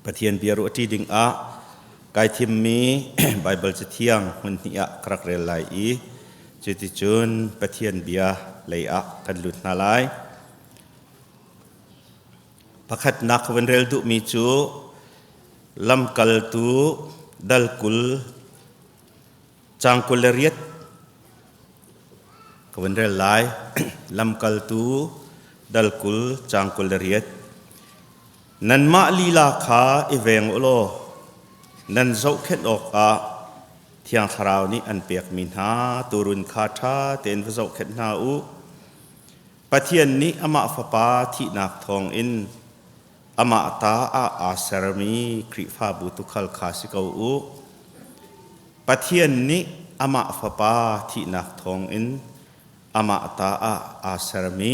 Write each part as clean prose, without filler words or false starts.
Pathian bia ruahṭi dingah kai thimmi Baibal Cathiang hmun hnih ah ka rak rel lai i cuticun Pathian bia lei ah kan lut hna lai. Pakhatnak ka van rel duhmi cu Lamkaltu dal 20 caang 28 ka van rel lai. Lamkaltu dal 20 caang 28. Nanmah lila kha i veng u law nan zohkhenh awkah Thiang Thlarau nih an pekmi hna tuurun kha ṭha tein va zohkhenh hna u. Pathian nih amah Fapa thihnak thawngin amah ta ah aa sermi Khrihfabu tuukhal kha si ko u. Pathian nih amah Fapa thihnak thawngin amah ta ah aa sermi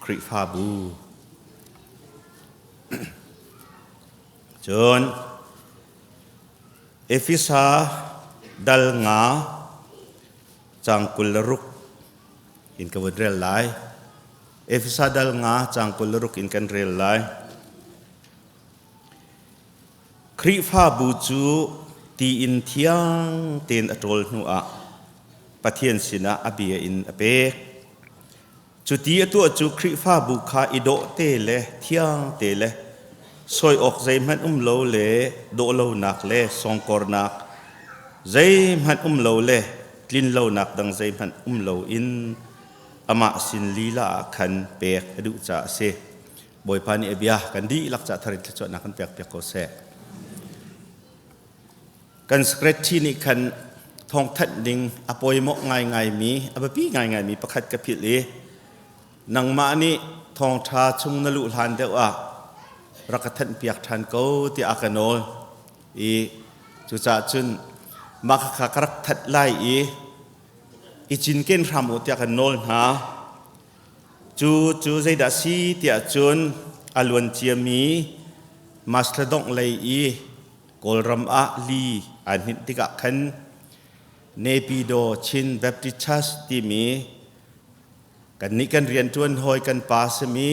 Khrihfabu. Cun Efesa dal nga caang 26 in ka vun rel lai. Efesa dal nga caang 26 in kan rel lai. Khrihfabu cu ti in thiang tein a ṭawl hnuah Pathian sinah a bia in a pek. Cu ti a tuah cu Khrihfabu kha i dawh te le thiang te le sawi awk zeihmanh um lo le dawh lonak le sawngkornak zeihmanh um lo le tlin lonak dang zeihmanh um loin amah sin lila ah khan pek a duh caah a si. Bawipa nih a bia kan dihlak ca thar in thluachuahnak kan pekpiak ko seh. Kan secretary nih khan thawngthanh ding a pawimawh ngaingaimi, a biapi ngaingaimi pakhat ka philh i nangmah nih thawngṭha chung na luh hlan deuh ah rak ka thanhpiak ṭhan ko tiah a ka nawl i cucaah cun mah khakha ka rak that lai i i cinken hram u tiah kan nawl hna. Cu cu zeidah si tiah cun a luan ciami Mastodon lei i Kawlram ah li aa hninh tikah khan Naypyidaw Chin Baptist Church timi kannih kan rianṭuan hawi kan pa simi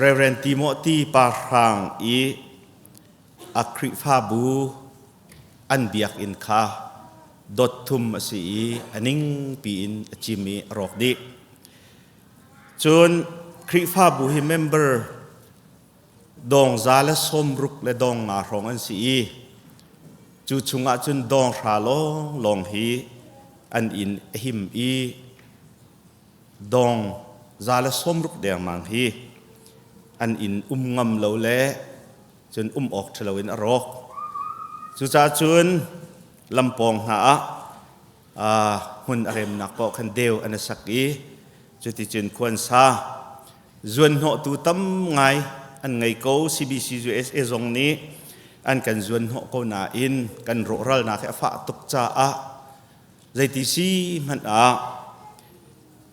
Reverend Timothy Pa Hrang i a Khrihfabu an biakinn kha dot thum a si i a ningpi in a cim i a rawk dih. Cun Khrihfabu hi member dawng 160 le dawng nga hrawng an si i cu chungah cun dawng hra lawnglawng hi an inn a him i dawng 160 dengmang hi an inn um ngam lo le cun um awk ṭhalo in a rawk. Cucaah cun lampawng hna ah hmun a remnak paoh khan deu an i sak i cuticun khua an sa. Zuanhnawhtu tam ngai an ngei ko. CBC USA zong nih an kan zuanhnawh ko nain kan rawhralnak hi a fah tuk caah zeiti si hmanh ah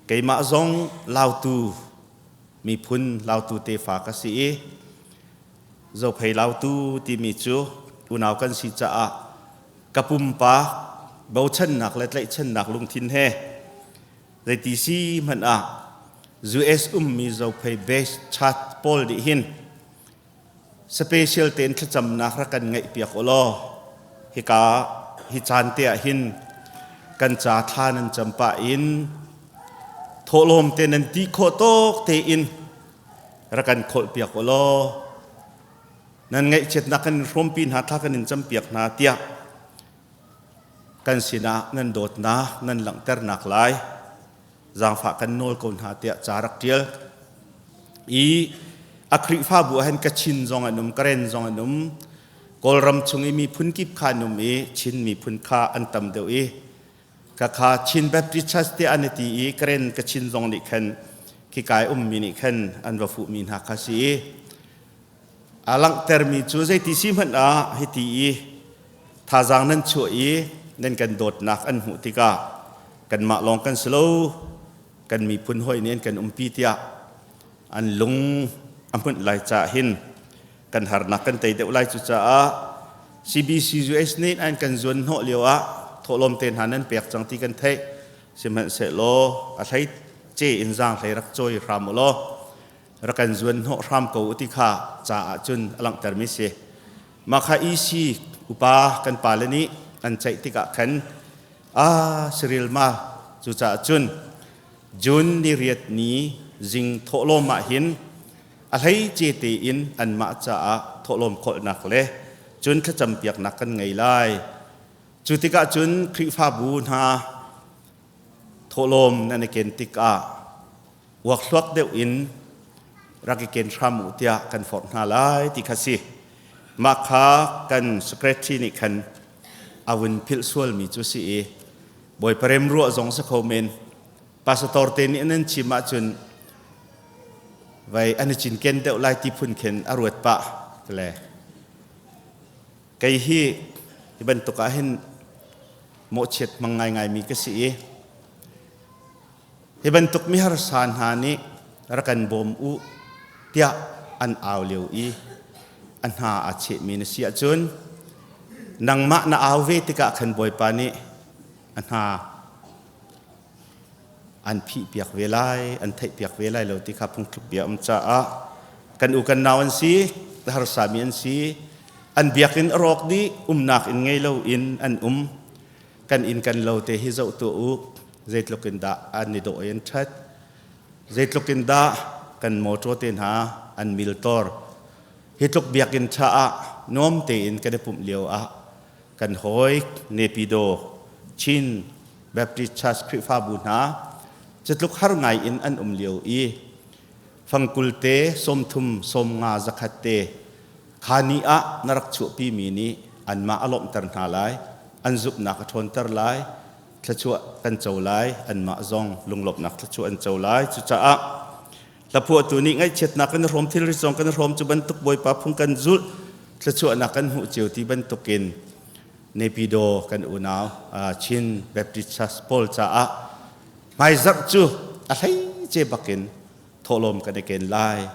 keimah zong Lautu miphun Lautu tefa ka si i Zophei Lautu timi cu unau kan si caah ka pumpak bochannak le tlaihchannak lungthin he zeiti si hmanh ah US ummi Zophei base chat pawl nih hin special tein thlacamnak rak kan ngaih piak u law hika hi caan te ah hin kan ca thla nan cam pah in thawhlawm te nan ti khawh tawk tein rak kan kholh piak u law nan ngaihchiatnak kan in hrawmpi hna thla kan in campiak hna tiah kan sinah nan dawtnak nan langhternak lai zaangfah kan nawl ko hna tiah ca rak ṭial i a Khrihfabu ah hin Kachin zong an um, Karen zong an um, Kawlram chung i miphun kip kha an um i Chin miphun kha an tam deuh i kakha Chin Baptist Church tiah an i ti i Karen Kachin zong nih khan khikai ummi nih khan an va fuhmi hna kha si i a langhtermi cu zeiti si hmanh ah hiti i thazaang nan chuah i nan kan dawtnak an hmuh tikah kanmah lawng kan si lo, kan miphun hawi nih an kan umpi tiah an lung a hmunh lai caah hin kan harnak kan tei deuh lai. Cucaah CBCUS nih an kan zuan hnawh lio ah thawhlawm te hna nan pek cang ti kan theih, sihmanhsehlaw a hlei ce in zaang hlei rak cawi hram u law. rak kan zuan hnawh hram ko ti kha caah cun a langhtermi si. Mah kha EC upa kan pale nih an ceih tikah khan a Cyril ma cucaah cun June ni riat ni zing thawhlawm ah hin a hleice tein anmah caah thawhlawm khawlhnak le cun thlacampiaknak kan ngei lai. Cu tikah cun Khrihfabu hna thawhlawm nan i ken tikah uakhluak deuh in rak i ken hram u tiah kan forh hna lai ti kha si. Mah kha kan secretary nih khan a vun philh sualmi cu si i Bawipa remruah zong si kho men. Pastor te nih nan chim ahcun vai an i cinken deuh lai ti phun khin a ruat pah le kei hi hi bantuk ah hin mawhchiat hmang ngaingaimi ka si i hi bantuk miharsa hna nih rak kan bawm u tiah an au lio i a hna aa chehmi na si ahcun nangmah na au ve tikah khan Bawipa nih a hna an phihpiak ve lai, an theihpiak ve lai lo ti kha phungthluk bia um caah kan u kan nau an si, harsami an si, an biakinn a rawk dih, umnak inn ngei lo in an um. Kan inn kan lo te hi zoh tuah u, zeitluk in dah an i dawh i an ṭhat, zeitluk in dah kan mawṭaw te hna an miltor. Hi tluk biakinn ṭha ah nuam tein kan i pumh lio ah kan hawi Nepidaw Chin Baptist Church Khrihfabu hna cutluk har ngai in an um lio i fangkul te 30 sawmnga zakhat te kha ni ah na rak chuahpimi nih anmah a lawmhter hna lai, an zumhnak a ṭhawnter lai, thluachuah kan co lai, anmah zong lunglawmhnak thluachuah an co lai. Cucaah hlaphuahtu nih ngaihchiatnak kan i hrawm, thilri zong kan i hrawm, cu bantuk Bawipa phung kan zulh, thluachuahnak kan hmuh cio ti bantukin Nepidaw kan unau Chin Baptist Church pawl caah hmaizarh cu a hleice bakin thawhlawm kan i ken lai.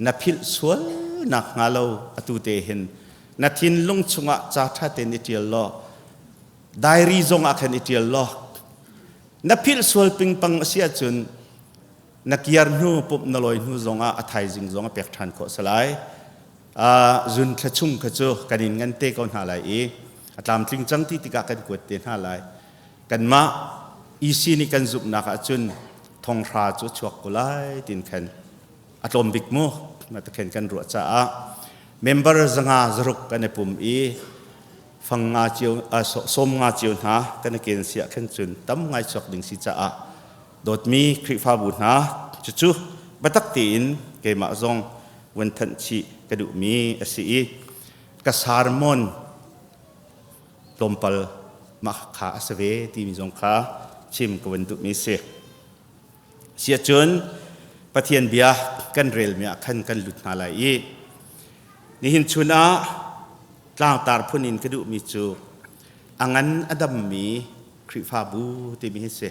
Na philh sual nak hnga lo atu te hin na thinlung chungah ca ṭha tein i ṭial law diary zong ah khan i ṭial law na philh sual pingpang a si ahcun na kiar hnu pumh na lawi hnu zong ah a thaizing zong a pek ṭhan khawh si lai. Zun thla chung kha cu kan in ngan te ko hna lai i a tlamtling cang ti tikah kan kuat te hna lai. Kanmah EC nih kan zumhnak ahcun thonghra cu a chuak ko lai tin khan a tlawm bik mu na ta khen kan ruah caah member zanga zaruk kan i pum i fang nga cio sawm nga cio hna kan i ken siah khan cun tam ngai chuak ding si caah dawtmi Khrihfabu hna cucu biatak tein keimah zong vun thanh chih ka duhmi a si i ka sermon tlawmpal mah kha a si ve timi zong kha chim ka vun duhmi si. Siahcun Pathian bia kan relmi ah khan kan lut hna lai i nihin chun ah tlangtar phun in ka duhmi cu a ngan a dammi Khrihfabu timi hi si.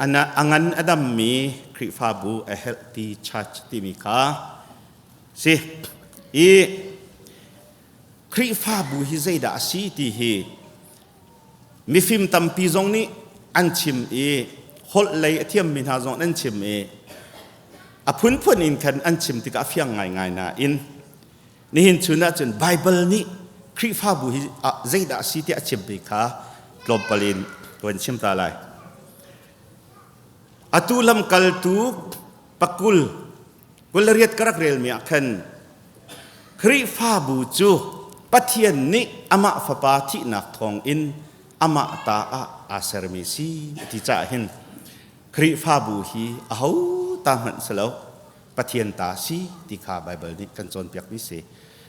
A ngan a dammi Khrihfabu a healthy church timi kha si. I Khrihfabu hi zeidah a si ti hi mifim tampi zong nih an chim i holh lei a thiammi hna zong an chim i a phunphun in khan an chim tikah a fiang ngaingai nain nihin chun ahcun Baibal nih Khrihfabu hi zeidah a si tiah a chimmi kha tlawmpal in kan chim ta lai. Atu lamkaltu pakul 28 ka rak relmi ah khan Khrihfabu cu Pathian nih amah Fapa thihnak thawngin amah ta ah aa sermi si ti caah hin Khrihfabu hi aho ta hmanh si lo Pathian ta si ti kha Baibal nih kan cawnpiakmi si.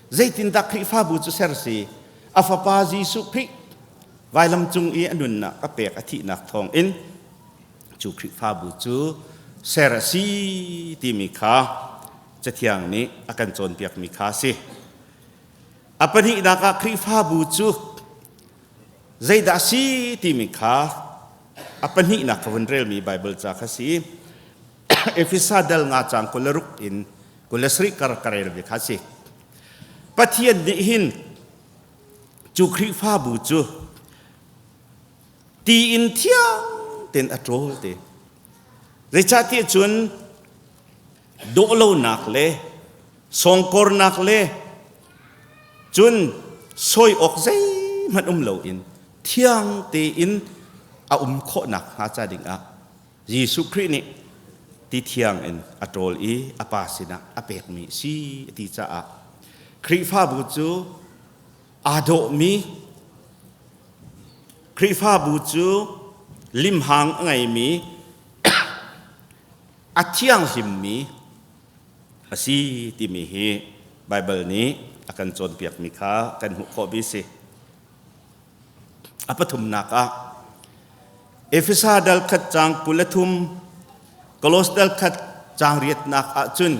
Zeitindah Khrihfabu cu ser si? A Fapa Jesuh Khrih vailam cung i a nunnak a pek a thihnak thawngin cu Khrihfabu cu ser a si timi kha Cathiang nih a kan cawnpiakmi kha a si. A pahnihnak ah Khrihfabu cu zeidah a si timi kha a pahnihnak ka vun relmi Baibal ca kha si. Efesa dal nga caang 26 in 27 kar ka rel ve kha si. Pathian nih hin cu Khrihfabu cu ti in thiang tein a ṭawl te. Zeicahtiah cun. Dawhlonak le sawngkornak le cun sawi awk zeihmanh um loin thiang tein a um khawhnak hnga ca dingah Jesuh Khrih nih ti thiang in a ṭawl i a Pa sinah a pekmi a si a ti caah Khrihfabu cu aa dawhmi Khrihfabu cu limhang a ngeimi a thianghlimmi a si timi hi Baibal nih a kan cawnpiakmi kha kan hmuh khawhmi a si. A pathumnak ah Efesa dal khat caang 23 Kolos dal khat caang riatnak ahcun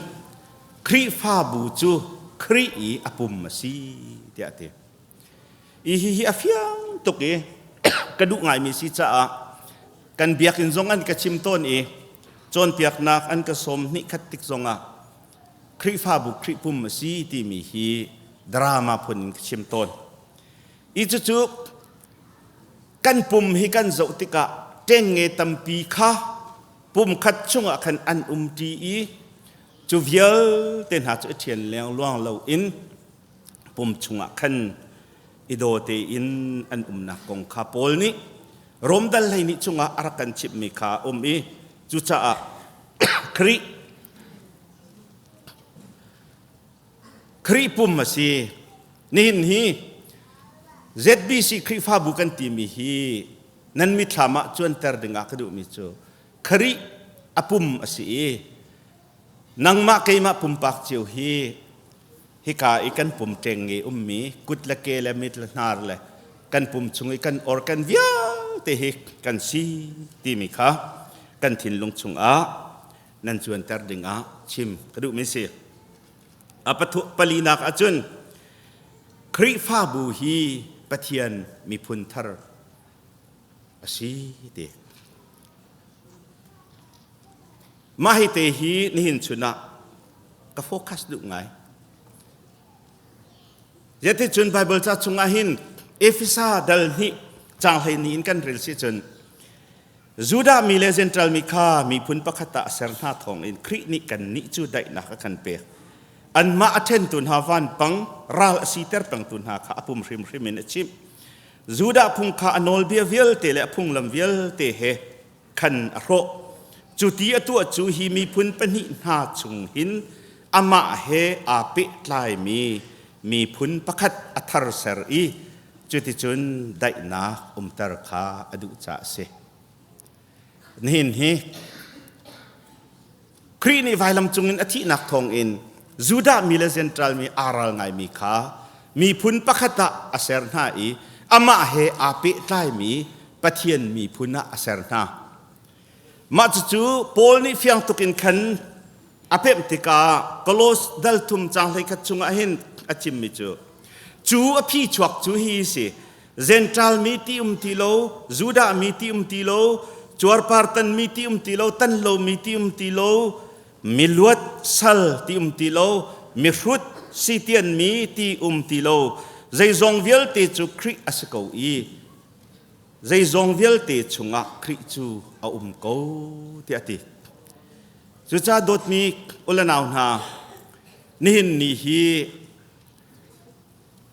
Khrihfabu cu Khrih i a pum a si tiah a ti. I hihi a fiang tuk i ka duh ngaimi si caah kan biakinn zong an ka chim tawn i cawnpiaknak an ka sawm hnih khat tik zongah Khrihfabu Khrih pum a si timi hi drama phun in ka chim tawn. I cucu kan pum hi kan zoh tikah ṭengnge tampi kha pum khat chungah khan an umṭi i cu vialte hna cu i ṭhian lengluang loin pum chungah khan i daw tein an umnak kong kha Paul nih Rom dal 12 chungah a rak kan chimhmi kha a um i cucaah Khrih Khrih pum a si. Nihin hi ZBC Khrihfabu kan timi hi nan mithlam ah cuanter dingah ka duhmi cu Khrih a pum a si i nangmah keimah pumpak cio hi hika i kan pum ṭeng i ummi kut le ke le mit le hnar le kan pum chung i kan organ vialte hi kan si timi kha kan thinlung chungah nan cuanter dingah chim ka duhmi si. A palinak ahcun Khrihfabu hi Pathian miphun thar a si ti. Mah hi te hi nihin chun ah ka focus duh ngai. Zeticun Bible ca chungah hin Efesa dal hnih caang 12 in kan rel si cun Judah mi le Jentail mi kha miphun pakhat ah a ser hna thawngin Khrih nih kannih cu daihnak a kan pek. Anmah a ṭhentu hna vanpang ral a siter pengtu hna kha a pum hrimhrim in a chimh. Judah phung kha a nawlbia vialte le a phunglam vialte he khan a hrawh. Cu ti a tuah cu hi miphun pahnih hna chung hin amah he aa pehtlaimi miphun pakhat a thar ser i Cuticun daihnak umter kha a duh caah a si. Nihin hi Khrih nih vailam cungin a thihnak thawngin Judah mi le Jentail mi aa ral ngaimi kha miphun pakhat ah a ser hna i amah he aa pehtlaimi Pathian miphun ah a ser hna. Mah cucu Paul nih fiang tuk in khan a pemh tikah Kolos dal thum caang 11 chungah hin a chimmi cu cu a phi chuak cu hi si Jentail mi ti um ti lo Judah mi ti um ti lo cuarpar tan mi ti um ti lo tan lo mi ti um ti lo miluat sal ti um ti lo mihrut sitian mi ti um ti lo zeizong vialte cu Khrih a si ko i zeizong vialte chungah Khrih cu a um ko tiah a ti. Cucaah dawtmi u le nau hna, nihin ni hi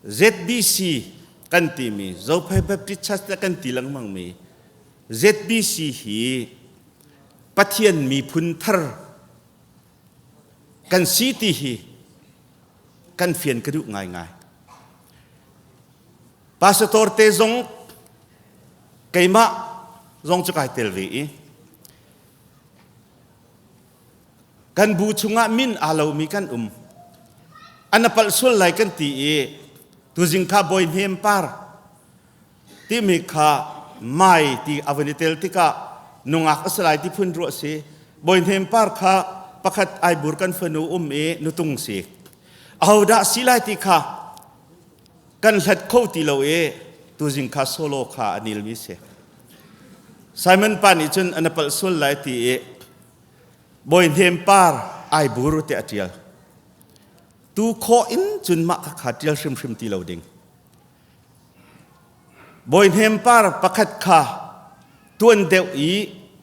ZBC kan timi Zophei Baptist Church le kan ti lengmangmi ZBC hi Pathian miphun thar kan si ti hi kan fian ka duh ngaingai. Pastor te zong keimah zong cu kai tel ve i kan bu chungah min aa lomi kan um. An a palh sual lai kan ti i tuzing kha bawi hnem par timi kha mai ti a van i tel tikah nungak a si lai ti phun ruah si. Bawi hnem par kha pakhat aibur kan fanu um i nutung si. Ahodah si lai ti kha kan hlat kho ti lo i tuzing kha solo kha a nilmi si. Simon pa nih cun an palh sual lai ti i bawi hnem par ai bur te a ṭial. Tu khawh in cun mah kha ṭial hrimhrim ti lo ding. Bawi hnem par pakhat kha tuan deuh i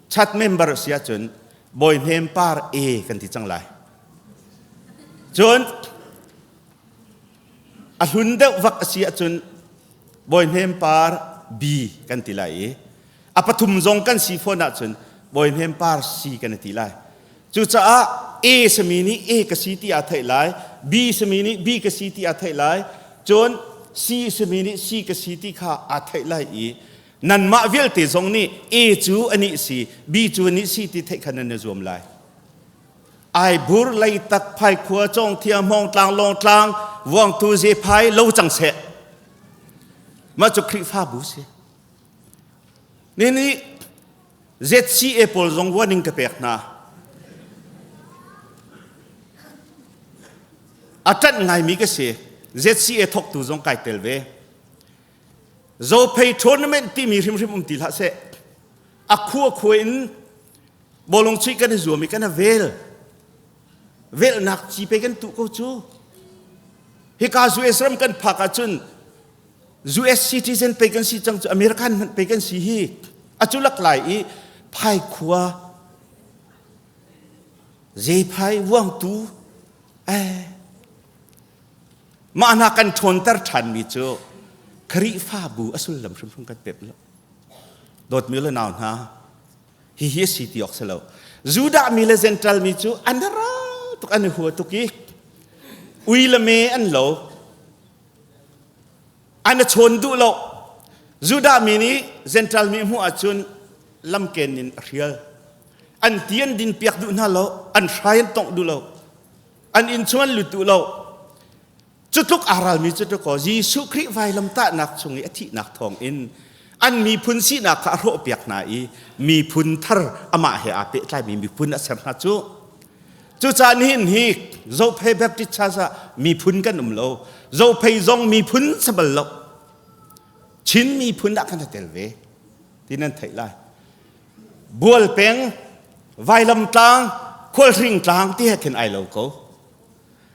chat member si ahcun bawi hnem par e kan ti cang lai. Cun a hlun deuh vak a si ahcun Bawi Hnem Par B kan ti lai i a pathum zong kan si fawn ahcun Bawi Hnem Par C kan ti lai. Cucaah A sami nih A ka si ti aa theih lai, B sami nih B ka si ti aa theih lai, cun C sami nih C ka si ti kha aa theih lai i nanmah vialte zong nih A cu anih si, B cu anih si ti theih kha nan i zuam lai. Aibur, Leitak, Phaikhua, Cawngthia, Hmawngtlang, Lawngtlang, Vuangtu, Zephai, lo cang seh. Mah cu Khrihfabu si. Nini ZCA pawl zong warning ka pek hna. A ṭanh ngaimi ka si. ZCA thawktu zong kai tel ve. Zophei tournament timi hrimhrim um ti hlah seh. A khua khua in bawlung chuih kan i zuam i kan i vel velnak ci pe kan tuh ko cu hika US ram kan phak ahcun US citizen pe kan si cang cu American hmanh pe kan si hi a cu lak lai i phai khua zephai vuangtu eh mah hna kan ṭhawnter ṭhanmi cu Khrihfabu a sullam hrimhrim kan pep lo dawtmi le nau hna Hihi a si ti awk si lo. Judah mi le Gentile mi cu an ral tuk an i hua tuk i ui le me an lo. An i chawn duh lo. Judah mi nih Gentile mi hmuh ahcun lamken in a hrial. An ti an din piak duh hna lo. An hrai an tongh duh lo. An inn chung an lut duh lo. Cu tluk aa ralmi cu kaw Jesuh Khrih vailamtahnak chung i a thihnak thawngin an miphun sinak kha a hrawhpiak hna i miphun thar amah he aa pehtlaimi miphun a ser hna cu. Cucaah nihin hi Zophei Baptist Church ah miphun kan um lo. Zophei zong miphun si bal lo. Chin miphun ah kan i tel ve ti nan theih lai. Bual peng, Vailam tlang, Khualhring tlang ti he khin ai lo ko.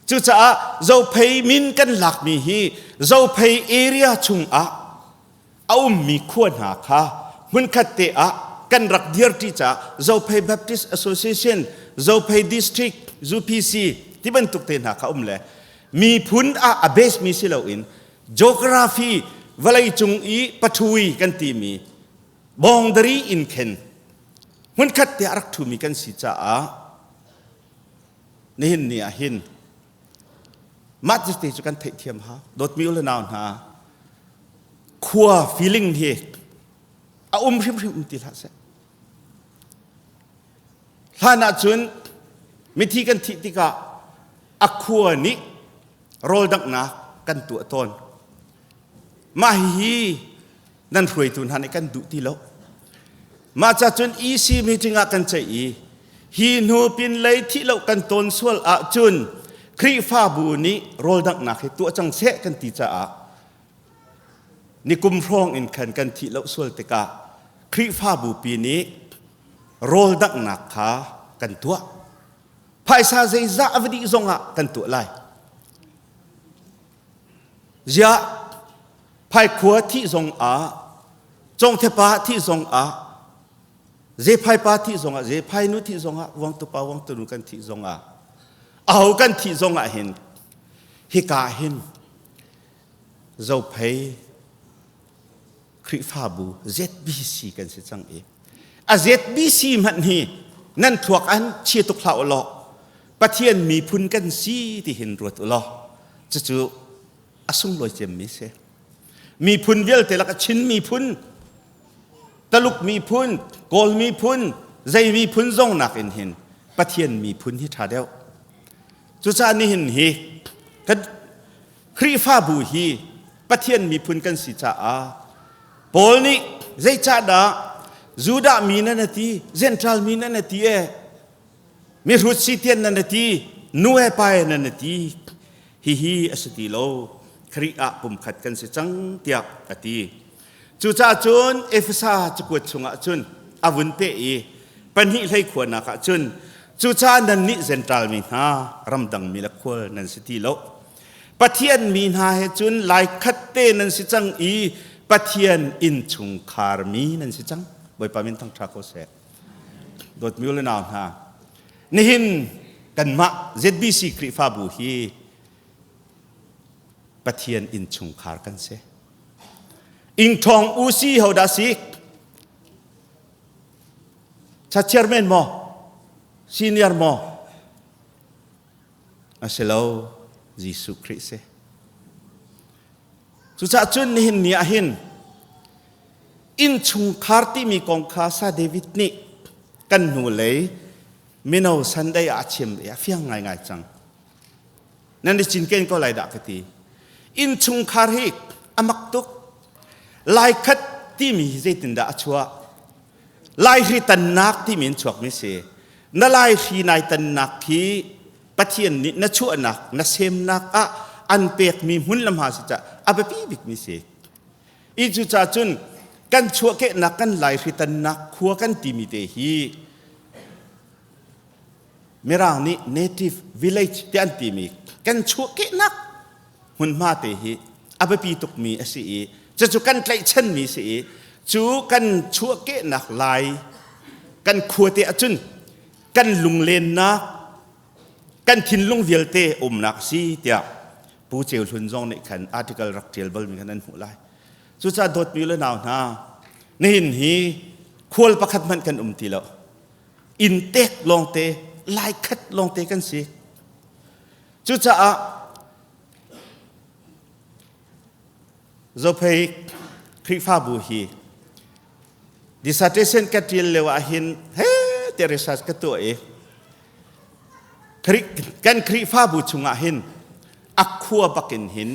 Cucaah Zophei min kan lakmi hi Zophei area chungah a ummi khua hna kha hmunkhat te ah kan rak dirṭi caah Zophei Baptist Association, Zophei District, UPC ti bantuk te hna kha um le miphun ah a base mi si loin geography vawleicung i pathui kan timi boundary in khen hmunkhat te ah rak ṭhumi kan si caah Nihin ni ah hin mah te cu kan theihthiam hau. Dawtmi u le nau hna, khua feeling hi a um hrimhrim um ti hlah seh. Hlan ahcun mithi kan thih tikah a khua nih rawldanghnak kan tuah tawn. Mah hihi nan hruaitu hna nih kan duh ti lo. Mah ca cun EC meeting ah kan ceih i hi hnu pinlei thih lo kan tawn sual ahcun Khrihfabu nih rawldanghnak hi tuah cang seh kan ti caah nikum hrawng in khan kan thih lo sual tikah Khrihfabu pi nih rawldanghnak kha kan tuah. Phaisa zeizah a va dih zongah kan tuah lai. Ziah Phaikhua thih zong ah Congthepa thih zong ah Zephaipa thih zong ah Zephainu thih zong ah Vuangtupa Vuangtunu kan thih zong ah aho kan thih zong ah hin hika hin Zophei Khrihfabu ZBC kan si cang i a ZBC hmanh hi nan thluak an chia tuk hlah u law Pathian miphun kan si ti hin ruat u law cucu a sunglawi cemmi si miphun vialte lak Chin miphun Taluk miphun Kawl miphun zei miphun zong nakin hin Pathian miphun hi ṭha deuh cucaah nihin hi kan Khrihfabu hi Pathian miphun kan si caah Paul nih zeicahdah Judah mi nan a ti, Gentile mi nan a ti e, mihrut si tian nan a ti, nu he pa he nan a ti, hihi a si ti lo, Khrih ah pumkhat kan si cang tiah a ti. Cucaah cun Efesa cakuat chungah cun a vun peh i pahnih hlei khuanak ah cun cucaah nannih Gentile mi hna ramdang mi le khual nan si ti lo. Pathian mi hna he cun laikhat te nan si cang i Pathian innchungkhar mi nan si cang. Bawipa min thangṭha ko seh. Dawtmi u le nau hna, nihin Kanmah ZBC Khrihfabu hi Pathian innchungkhar kan si. Ingthong usi ho dah si? Cha chairman maw? Senior maw? A si lo, Jesuh Khrih si. Cucaah cun nihin ni ah hin innchungkhar timi kong kha Sa David nih kan hnulei mino Sunday ah a chim i a fiang ngaingai cang. Nan i cinken ko lai dah ka ti. Innchungkhar hi a mak tuk. Laikhat timi hi zeitindah a chuah? Laihri tannak timi in chuakmi si. Na laihri nai tannak khi Pathian nih na chuahnak, na semnak ah an pekmi hmun le hma si cah a biapi bikmi si. I cucaah cun kan chuahkehnak kan laihri tannak khua kan timi te hi Mirang nih native village ti an timi kan chuahkehnak hmunhma te hi a biapi tukmi a si i cucu kan tlaihchanmi si i cu kan chuahkehnak lai kan khuate ahcun kan lunglennak kan thinlung vialte umnak si tiah Pu Ceu Hlun zong nih khan article rak ṭial balmi khan an hmuh lai. Cucaah dawtmi le nau hna, nihin hi khual pakhat hmanh kan um ti lo. Inntek lawngte, laikhat lawngte kan si. Cucaah Zophei Khrihfabu hi dissertation ka ṭial lio ah hin he te research ka tuah i kan Khrihfabu chungah hin a khua bakin hin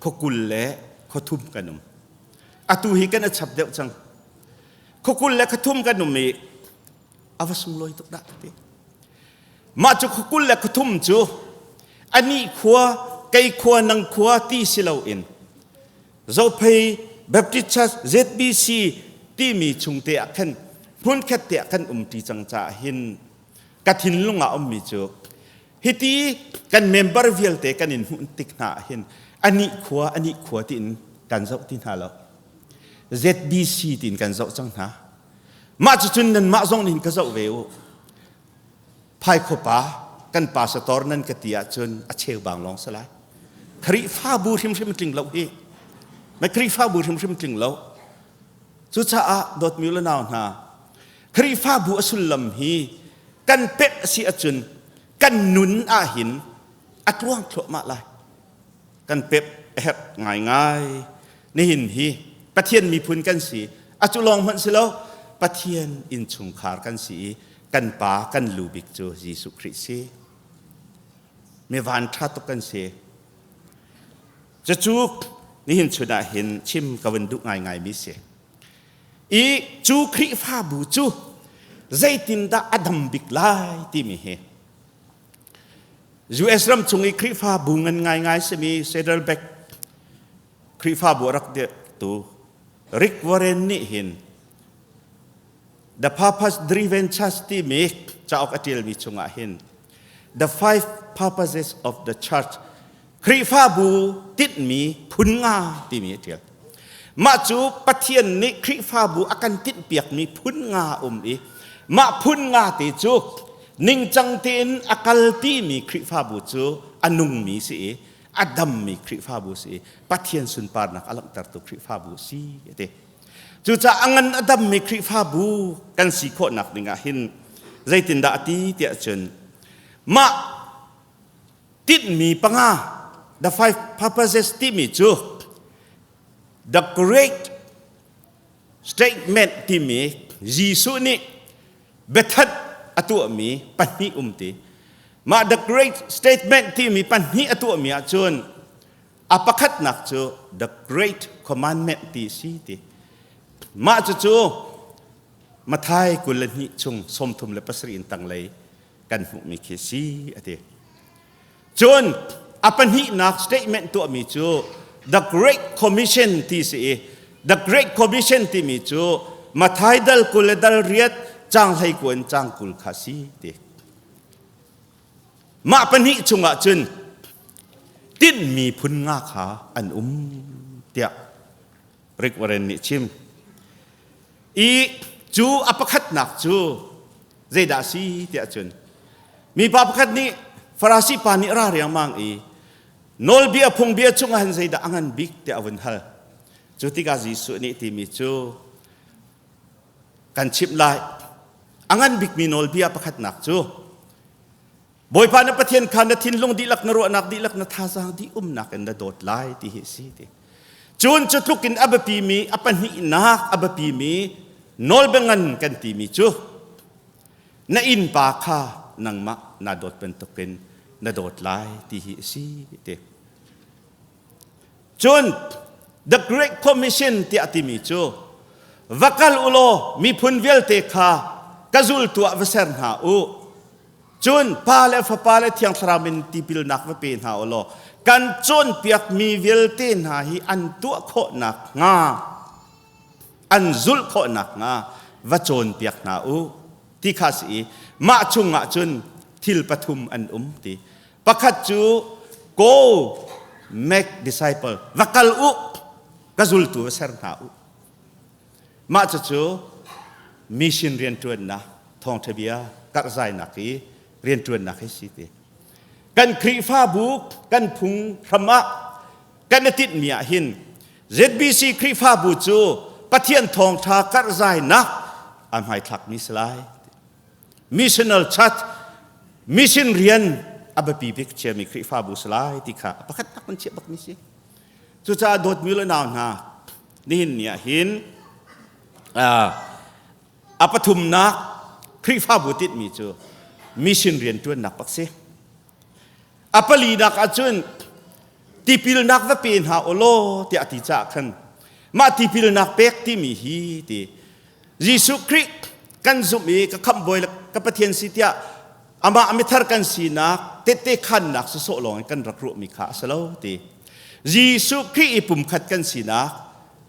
khuakul le khuathum kan um. Atu hi kan a chap deuh cang. Khuakul le khuathum kan um i a va sunglawi tuk dah ti. Mah cu khuakul le khuathum cu anih khua, kei khua, nang khua ti si loin Zophei Baptist Church ZBC timi chungte ah khan hmunkhat te ah kan umṭi cang caah hin ka thinlung ah ummi cu hiti kan member vialte kan in hmuh tik hna ah hin anih khua anih khua tiin kan zoh ti hna lo ZBC tiin kan zoh cang hna mah cucun nanmah zong nih ka zoh ve u Phaikhuapa kan pastor nan ka ti ahcun a cheubang lawng si lai. Khrihfabu hrimhrim tling lo hi. Na Khrihfabu hrimhrim tling lo. Cucaah dawtmi le nau hna, Khrihfabu a sullam hi kan pemh a si ahcun kan nun ahhin a tluang thluahmah lai. Kan pemh a herh ngaingai. Nihin hi Pathian miphun kan si. A cu lawng hmanh si lo, Pathian innchungkhar kan si i kan pa kan lu bik cu Jesuh Khrih si. Mi van ṭha tuk kan si. Cucu nihin chun ah hin chim ka vun duh ngaingai mi si. I cu Khrihfabu cu zeitindah a dam bik lai timi hi US ram chung i Khrihfabu ngan ngaingai simi Saddleback Khrihfabu a rak dirhtu Rick Warren nih hin The Purpose Driven Church timi cauk a ṭialmi chungah hin The Five Purposes of the Church Khrihfabu tinhmi phun nga timi a ṭial. Mah cu Pathian nih Khrihfabu a kan tinhpiakmi phun nga um i mah phun nga te cu ningcang tein a kalpimi Khrihfabu cu a nungmi si i a dammi Khrihfabu si i Pathian sunparnak a langhtertu Khrihfabu si a ti. Cucaah a ngan a dammi Khrihfabu kan si khawhnak ding ah hin zeitindah a ti tiah cun mah tinhmi panga the five purposes timi cu the great statement timi Jesuh nih biathanh a tuahmi pahnih um ti mah the great statement timi pahnih a tuahmi ahcun a pakhatnak cu the great commandment ti si ti mah cucu Mathai 22 chung 37 in tanglei kan hmuhmi khi si a ti. Cun a pahnihnak statement tuahmi cu the Great Commission ti si i the Great Commission timi cu Mathai dal 20 le dal riat cang hlei kuan cang 20 kha si ti. Mah pahnih chungah cun tinhmi phun nga kha an um tiah Rick Warren nih chim. I cu a pakhatnak cu zeidah si tiah cun. Mipa pakhat nih Farasi pa nih ra riangmang i nawlbia phungbia chungah hin zeidah a ngan bik tiah a vun hal. Cu tikah Jesuh nih timi cu kan chimh lai. A ngan bikmi nawlbia pakhatnak cu Bawipa na Pathian kha na thinlung dihlak na ruahnak dihlak na thazaang dih umnak in na dawt lai ti hi a si ti. Cun cu tluk in a biapimi a pahnihnak a biapimi nawlbia ngan kan timi cu na innpa kha nangmah naa dawt bantukin na dawt lai ti hi a si ti. Cun The Great Commission tiah timi cu va kal u law miphun vialte kha ka zultu ah va ser hna u. Cun Pa le Fapa le Thiang Thlarau min tipilnak va pe hna u law kan cawnpiakmi vialte hna hi an tuah khawh nakhnga an zulh khawh nakhnga va cawnpiak hna u ti kha si i mah chungah cun thil pathum an um ti. Pakhat cu go make disciple va kal u ka zultu va ser hna u. Mah cucu mission rianṭuannak thawngṭha bia karhzainak i rianṭuannak hi si ti. Kan Khrihfabu kan phung hram ah kan i tinhmi ah hin ZBC Khrihfabu cu Pathian thawngṭha karhzainak a hmaithlakmi si lai. Missional Church mission rian a biapi bik chiami Khrihfabu si lai ti kha pakhat tak kan chiah bakmi si. Cucaah dawtmi le nau hna, nihin ni ah hin a pathumnak Khrihfabu tinhmi cu mission rianṭuannak bak si. A palinak ahcun tipilnak va pe hna u law tiah a ti caah khan mah tipilnak pek timi hi ti Jesuh Khrih kan zumh i ka khamhbawi le ka Pathian si tiah amah mithar kan sinak tehte khannak sawsawh lawng in kan rak ruahmi kha a si lo ti. Jesuh Khrih i pumkhat kan sinak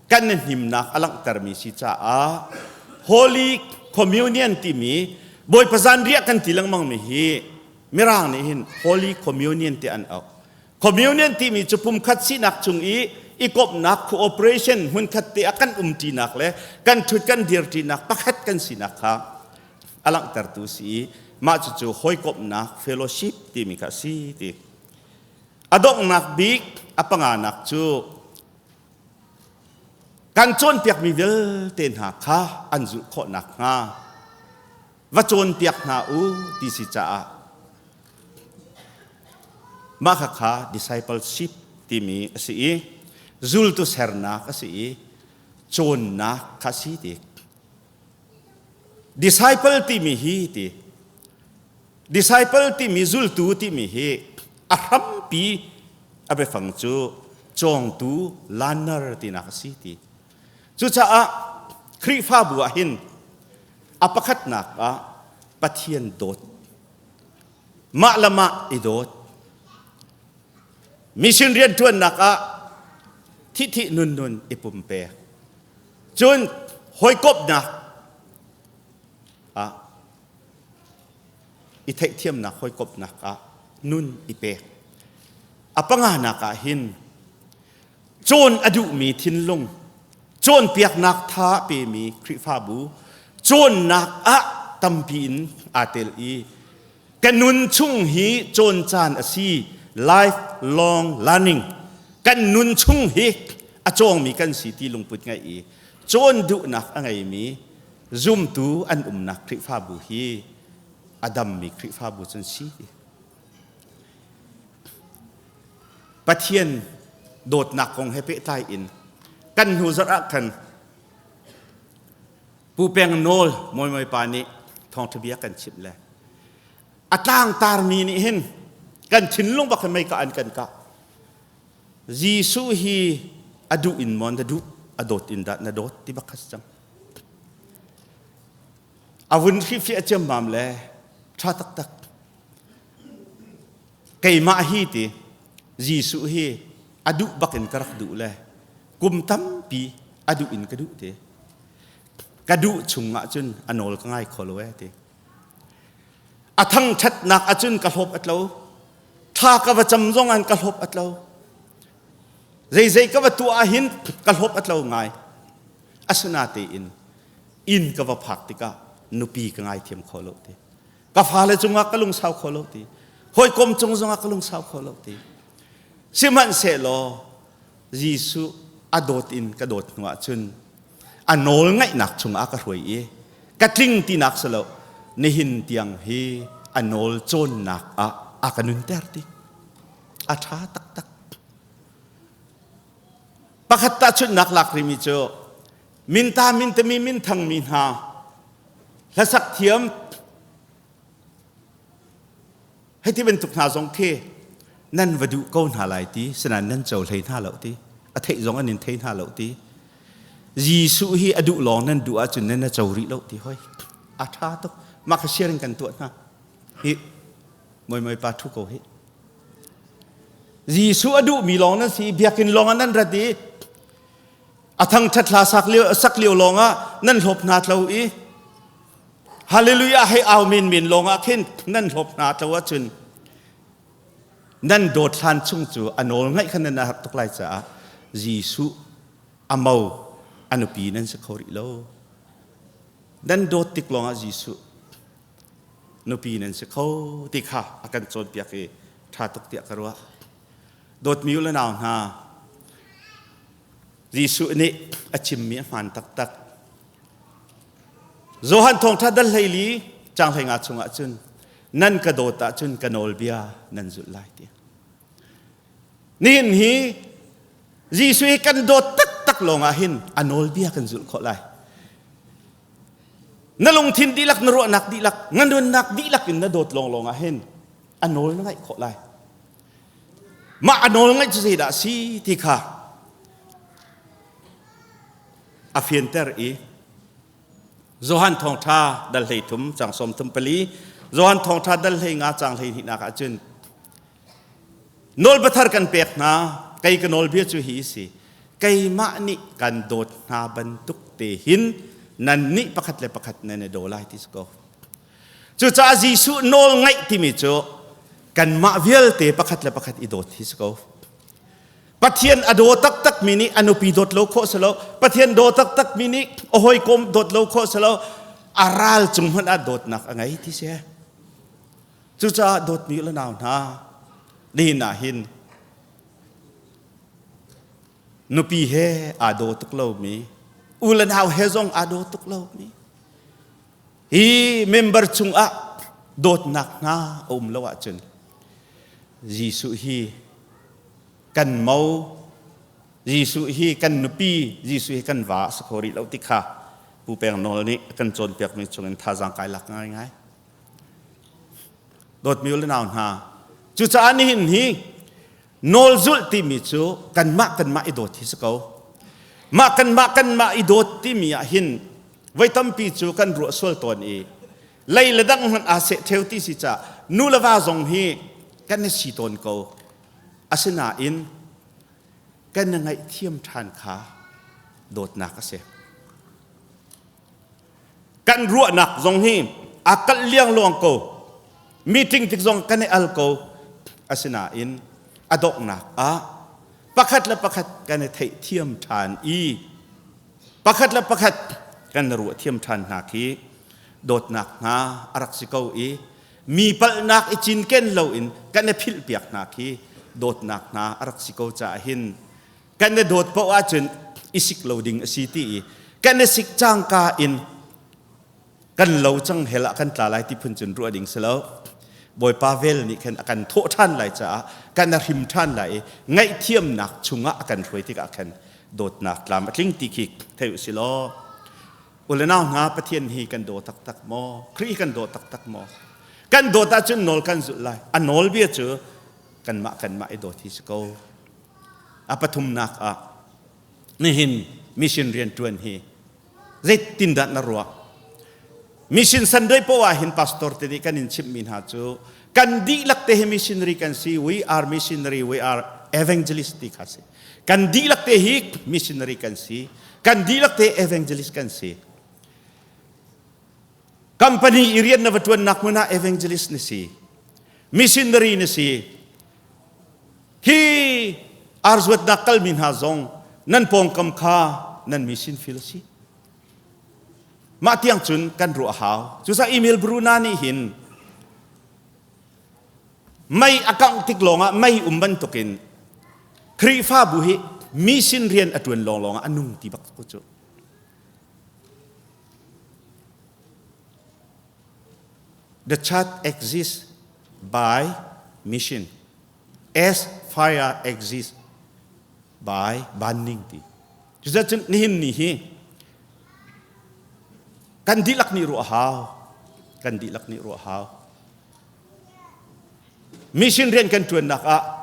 kan i hnimnak a langhtermi si caah Holy Communion timi Bawipa zanriah kan ti lengmangmi hi Mirang nih hin Holy Communion ti an auh. Communion timi cu pumkhat sinak chung i i komhnak cooperation hmunkhat te ah kan umṭinak le kan ṭhut kan dirṭinak pakhat kan sinak kha a langhtertu si i mah cucu hawikomhnak fellowship timi kha a si ti. A donghnak bik a panganak cu kan cawnpiakmi vialte hna kha an zulh khawh nakhnga va cawnpiak hna u ti si caah mah khakha discipleship timi a si i zultu sernak a si i cawnnak kha si ti disciple timi hi ti disciple timi zultu timi hi a hrampi a biafang cu cawngtu learner tinak a si ti cucaah Khrihfabu ah hin A pakhatnak ah Pathian dawt. Mah le mah i dawt. Mission rianṭuannak ah thihthih nun nun i pumpek. Cun hawikomhnak ah i theihthiamnak hawikomhnak ah nun i pek. A panganak ah hin cawn a duhmi thinlung cawnpiaknak tha pemi Khrihfabu cawnnak ah tampi in aa tel i ka nun chung hi cawn caan a si lifelong learning kan nun chung hi a cawngmi kan si ti lungput ngeih i cawn duhnak a ngeimi zumtu an umnak Khrihfabu hi a dammi Khrihfabu cun si. Pathian dawtnak kong he pehtlai in kan hnu zarh ah khan Pu Peng Nawl Mawi pa nih thawngṭha bia kan chimh le a tlangtarmi nih hin kan thinlung bak hin mei ka an kan kah Jesuh hi a duh in maw na duh a dawt in dah na dawt ti bak kha si cang a vun hrifiah ciammam le ṭha taktak Keimah hi ti Jesuh hi a duh bak in ka rak duh le kum tampi a duh in ka duh ti. Ka duh chung ahcun a nawl ka ngai kho lo ee ti. A thangṭhatnak ahcun ka hlawp a tlo. Thla ka va cam zong an ka hlawp a tlo. Zeizei ka va tuah ahhin ka hlawp a tlo ngai. Asinatein inn ka va phak tikah nupi ka ngaithiam kho lo ti. Ka fale cungah ka lungsau kho lo ti. Hawikom cung zongah ka lungsau kho lo ti. Sihmanhsehlaw Jesuh a dawt in ka dawt hnu ahcun a nawl ngaihnak chungah ka hruai i ka tling tinak si lo nihin tiang hi a nawl cawnnak ah a ka nunter ti. A ṭha taktak. Pakhat tahchunhnak lak rimi cu minta mintami minthangmi hna hlasak thiam hei ti bantuk hna zong khi nan va duh ko hna lai ti sinain nan co hlei hna lo ti a theih zong an in thei hna lo ti Jesuh hi a duh lawng nan duh ahcun nan a co rih lo ti hoi a ṭha tuk mah kha sharing kan tuah hna hi moi moi pa thu ko hi Jesuh a duhmi lawng nan si biakinn lawng ah nan rat i a thangṭhat hla sak lio sak lio lawng ah nan hlawp hna tlo i Hallelujah hei au men men lawng ah khin nan hlawp hna tlo ahcun nan dawt hlan chung cu a nawl ngaih khan nan har tuk lai caah Jesuh a mo a nupi nan si kho rih lo nan dawt tik lawng ah Jesuh nupi nan si kho ti kha a kan cawnpiak i ṭha tuk tiah ka ruah. Dawtmi u le nau hna, Jesuh nih a chimmi a hmaan taktak. Johan thawngṭha dal hleili caang hleinga chungah cun nan ka dawt ahcun ka nawlbia nan zulh lai ti. Nihin hi Jesuh hi kan dawt taktak lawngah hin a nawlbia kan zulh khawh lai. Na lungthin dihlak, na ruahnak dihlak, na nunnak dihlak in na dawt lawnglawng ah hin a nawl na ngaih khawh lai. Mah a nawl ngaih cu zeidah a si ti kha a fianter i Johan thawngṭha dal hlei thum cang sawm thum pali Johan thawngṭha dal hlei nga cang hlei hnihnak ah cun Nawlbia thar kan pek hna, kei ka nawlbia cu hi si. Keimah nih kan dawt hna bantuk te hin nannih pakhat le pakhat nan i daw lai ti si ko. Cucaah Jesuh nawl ngaih timi cu kanmah vialte pakhat le pakhat i dawt hi si ko. Pathian a daw taktakmi nih a nupi dawt lo khawh si lo. Pathian daw taktakmi nih a hawikom dawt lo khawh si lo. A ral cung hmanh ah dawtnak a ngei ti si. Cucaah dawtmi le nau hna, nihin ah hin nupi he aa daw tuk lomi, u le nau he zong aa daw tuk lomi, hi member chungah dawtnak hna a um lo ahcun Jesuh hi kan mo, Jesuh hi kan nupi, Jesuh hi kan va a si kho rih lo ti kha Pu Peng Nawl nih a kan cawnpiakmi chungin thazaang kai lak ngaingai. Dawtmi u le nau hna, cucaah nihin hi nawl zulh timi cu kanmah kanmah i dawt hi si ko. Mah kanmah kanmah i dawt timi ah hin voi tampi cu kan ruah sual tawn i lei le dang hmanh aa seh ṭheo ti si caah nu le va zong hi kan i si tawn ko. Asinain kan i ngaihthiam ṭhan kha dawtnak a si. Kan ruahnak zong hi aa kalh liangluang ko. Meeting tik zong kan i al ko. Asinain a donghnak ah pakhat le pakhat kan i theihthiam ṭhan i pakhat le pakhat kan ruah thiam ṭhan hna khi dawtnak hna a rak si ko i mi palhnak i cinken loin kan i philhpiak hna khi dawtnak hna a rak si ko caah hin kan i dawt paoh ahcun i sik lo ding a si ti i kan i sik cangka in kan lo cang hell ah kan tla lai ti phun cun ruah ding si lo. Bawipa vel nih khan a kan thawh ṭhan lai caah kan a hrim ṭhan lai i ngaihthiamnak chungah a kan hruai tikah khan dawtnak tlam a tling ti khi thei u si law u le nau hna Pathian hi kan daw taktak maw? Khrih kan daw taktak maw? Kan dawt ahcun nawl kan zulh lai. A nawlbia cu kanmah kanmah i dawt hi si ko. A pathumnak ah nihin mission rianṭuan hi zeitindah na ruah? Mission Sunday poah ah hin pastor te nih kan in chimhmi hna cu kan dihlak te hi missionary kan si, we are missionary, we are evangelist ti kha si. Kan dihlak te hi missionary kan si, kan dihlak te evangelist kan si. Company i rian na va ṭuannak hmun ah evangelist na si, missionary na si. Hi arzuatnak kalmi hna zong nan pawngkam kha nan mission field a si. Mah tiang cun kan ruah hau. Cucaah Emil Bruna nih hin Mei a kangh tik lawngah mei um bantukin Khrihfabu hi mission rian a ṭuan lawnglawng ah a nung ti bak ko cu. The church exists by mission as fire exists by burning ti. Cucun nihin ni hi kan dihlak nih ruah hau. Kan dihlak nih ruah hau. Mission rian kan ṭuannak ah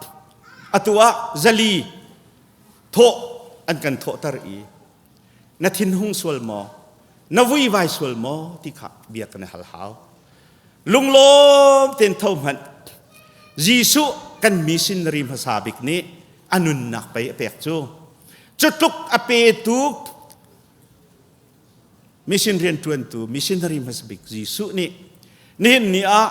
atu ah zali thawh an kan thawhter i na thinhung sual maw na vuivai sual maw ti kha bia kan i hal hau. Lunglawm tein tho hmanh Jesuh kan missionary hmasa bik nih a nunnak pei a pek cu. Cu tluk a petu mission rianṭuantu missionary hmasa bik Jesuh nih nihin ni ah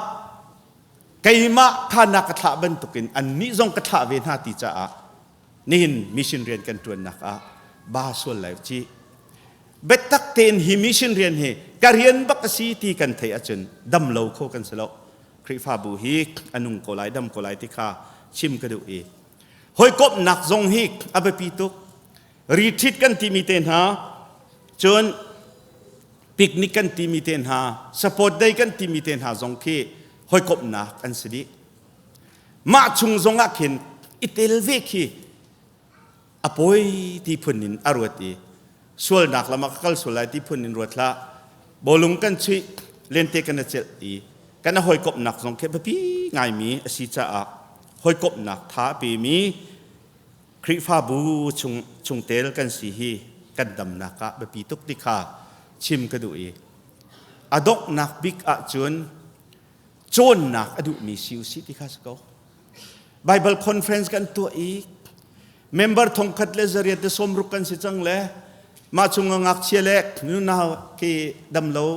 keimah kha na ka thlah bantukin annih zong ka thlah ve hna ti caah nihin mission rian kan ṭuannak ah ba sual lai ci. Biatak tein hi mission rian hi ka rian bak a si ti kan theih ahcun dam lo kho kan si lo. Khrihfabu hi a nung ko lai, dam ko lai ti kha chim ka duh i hawikomhnak zong hi a biapi tuk. Retreat kan timi te hna, cun picnic kan timi te hna, support day kan timi te hna zong khi hawikomhnak an si dih. Mah chung zong ah khin i tel ve khi a pawi ti phun in a ruat i sualnak lam ah ka kal sual lai ti phun in ruat hlah. Bawlung kan chuih, lente kan i celh i kan hawikomhnak zong khi biapi ngaimi a si caah hawikomhnak tha a pemi Khrihfabu chung chungtel kan si hi kan damnak ah biapi tuk ti kha chim ka duh i a donghnak bik ahcun cawnnak a duhmi si usih ti kha si ko. Bible conference kan tuah i member thongkhat le zariat le sawmruk kan si cang le mah chung ah ngakchia le nunau khi dam lo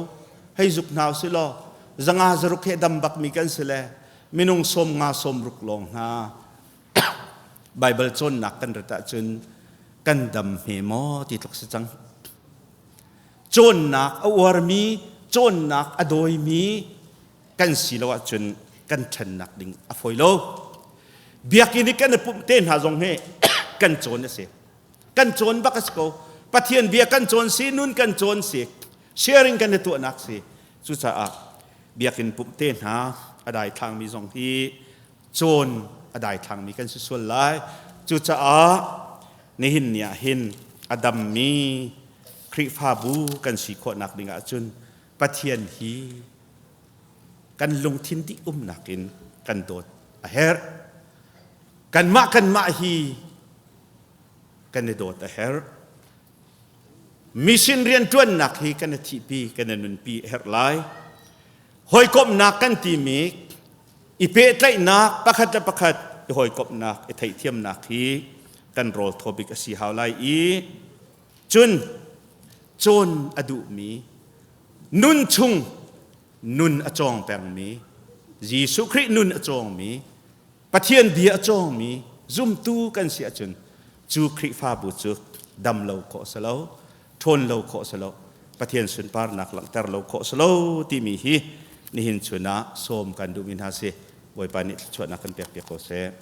hei zuk hna usih law zanga zaruk he dam bakmi kan si le minung 50 60 lawng hna Baibal cawnnak kan rat ahcun kan dam hme maw ti tluk si cang. Cawnnak a uarmi, cawnnak a dawimi kan si lo ahcun kan ṭhennak ding a fawi lo. Biakinn i kan i pumh te hna zong hi kan cawn a si. Kan cawn bak a si ko. Pathian bia kan cawn si, nun kan cawn si, sharing kan i tuahnak si. Cucaah biakinn pumh te hna a daithlangmi zong hi cawn a daithlangmi kan si sual lai. Cucaah nihin ni ah hin a dammi Khrihfabu kan si khawhnak ding ahcun Pathian hi kan lungthin dih umnak in kan dawt a herh. Kanmah kanmah hi kan i dawt a herh. Mission rianṭuannak hi kan i thihpi, kan i nunpi a herh lai. Hawikomhnak kan timi i pehtlaihnak pakhat le pakhat i hawikomhnak i theihthiamnak hi kan rawl thaw bik a si hau lai i cun cawn a duhmi nun chung nun a cawng pengmi Jesuh Khrih nun a cawngmi Pathian bia a cawngmi zumtu kan si ahcun cu Khrihfabu cu dam lo khawh si lo ṭhawn lo khawh si lo Pathian sunparnak langhter lo khawh si lo timi hi nihin chun ah sawm kan duhmi hna si. Bawipa nih thluachuahnak kan pek piak ko seh.